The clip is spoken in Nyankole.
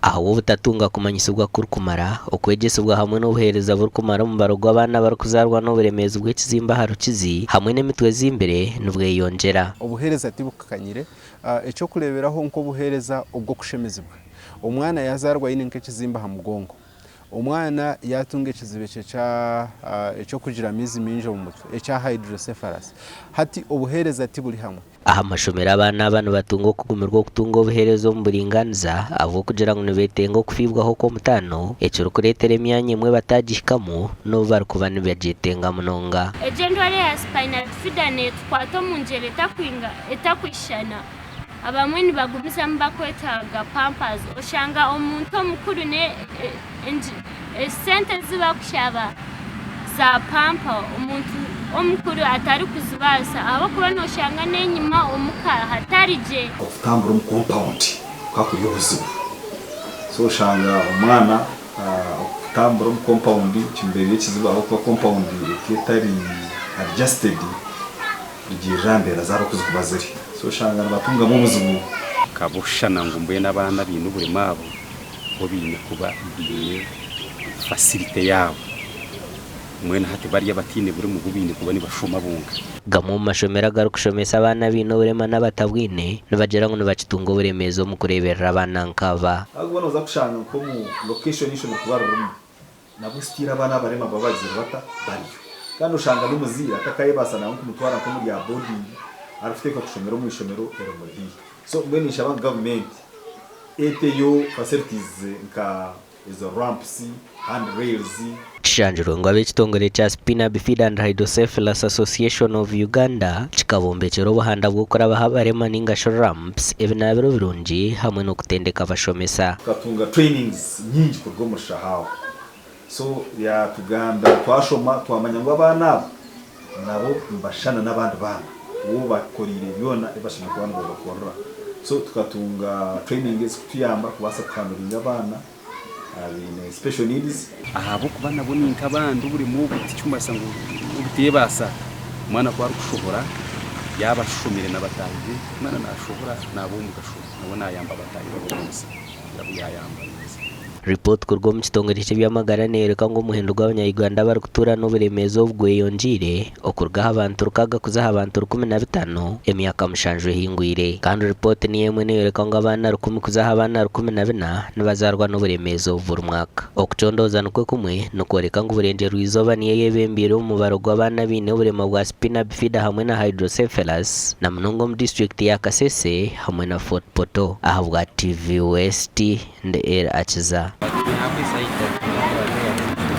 Ahabw'obutatunga kumanyisibwa kurikumara, okwegyesibwa hamwe n'obuheereza burikumara omubaro gw'abaana abarikuzaarwa n'oburemeezi bw'ekizimba aha rukizi hamwe n'emitwe ezimbire nibweyongyera. Obuheereza tibukukanyire. Eky'okureeberaho nk'obuheereza obw'okushemezibwa. Omwana yaazaarwa aine nk'ekizimba aha mugongo. Omwana yaatunga ekizibu ekyo eky'okugira amaizi maingi omu mutwe ekya hydrocephalus. Hati obuheereza tiburi hamwe. Aha mashomero abaana aba nibatunga okugumirwa okutunga obuheereza omu buringaaniza ahabw'okugira ngu nibeetenga okufiibwaho okw'omutaano ekirikureetera emyanya emwe bataagihikamu n'obu barikuba nibagyetenga munonga. Egi endwara eya Spina Bifida netukwata omu ngyera etakwishushana. Abamwe nibagumizamu bakwetaaga pampers oshanga omuntu omukuru esente ezi bakushaba za pampa omuntu omukuru atarikuzibaasa ahabw'okuba noshanga n'enyima omuka hatari gye. Okutambura omu compound kukaba kuri obuzibu so oshanga omwana okutambura omu compound kimuberire ekizibu ahabw'okuba compound ekaba etari adjusted kurugiirira aha mbeera zaabo oku zirikuba ziri so oshanga nibatungamu obuzibu. Kaba oshushana ngu mbwenu abaana abaine oburema abo bo baine kuba baine facility yaabo. Mbwenu hati bari abataine burema bo baine kuba nibashoma bonka. Gamwe omu mashomero agarikushomesa abaana abaine oburema n'abatabwine nibagira ngu nibakitunga oburemeezi omu kureeberera abaana nk'aba. Ahabw'okuba nooza kushanga nk'omu location ei ishomero kuba ririmu, nabwo still abaana abarema baba bagizire bata? Bariyo. Kandi oshanga n'omuzaire atakayebaasa nangwa kumutwara nk'omuri ya boarding, arikuteekwa kushomera omu ishomero erimuri haihi. So mbwenu ninshaba ngu gavumenti eteyo facilities nka ezo ramps, hand rails. Kishangirwe ngu ab'ekitongore kya Spina Bifida and Hydrocephalus Association of Uganda kikabombekyera obuhanda bw'okurabaho abarema ninga shi ramps, ebinaabiro birungi hamwe n'okutendeka abashomesa. Tukatunga trainings nyingi kuruga omuri Shahaawo so yatugambira twashoma twamanya ngu abaana aba nabo nibashushana n'abandi baana ou obakoreire byona ebi bashemereire kuba nibabakorera so tukatunga training ezikutuyamba kubaasa kuhanduringa abaana abaine special needs. Ahabw'okuba nabo ni nk'abandi oburema obu tikirikumanyisa ngu n'obuteebaasa. Omwana ku arikushohora yaaba ashomire na bataahi be, omwana naashohora naaba ow'omugasho nawe naayamba bataahi be ab'omu nsi kugira ngu yaayamba neza. Ripooti kuruga omu kitongore ky'eby'amagara neeyoreka ngu omuhendo gw'abanya-Uganda abarikutuura n'oburemeezi obu gweyongyeire okuruga aha bantu rukaaga kuza aha bantu 15 emyaka mushanju ehingwire. Kandi ripooti niyo emwe neeyoreka ngu abaana rukumi kuza aha baana 14 nibazaarwa n'oburemeezi obu buri mwaka. Okucondooza nikwo kumwe nikworeka ngu Burengyerwa-izooba niyo eyebembeire omu mubaro gw'abaana abaine oburema bwa Spina Bifida hamwe na Hydrocephalus na munonga omu disiturikiti ya Kasese hamwe na Fort Portal. Ahabwa TV West, Ndi El Akiza.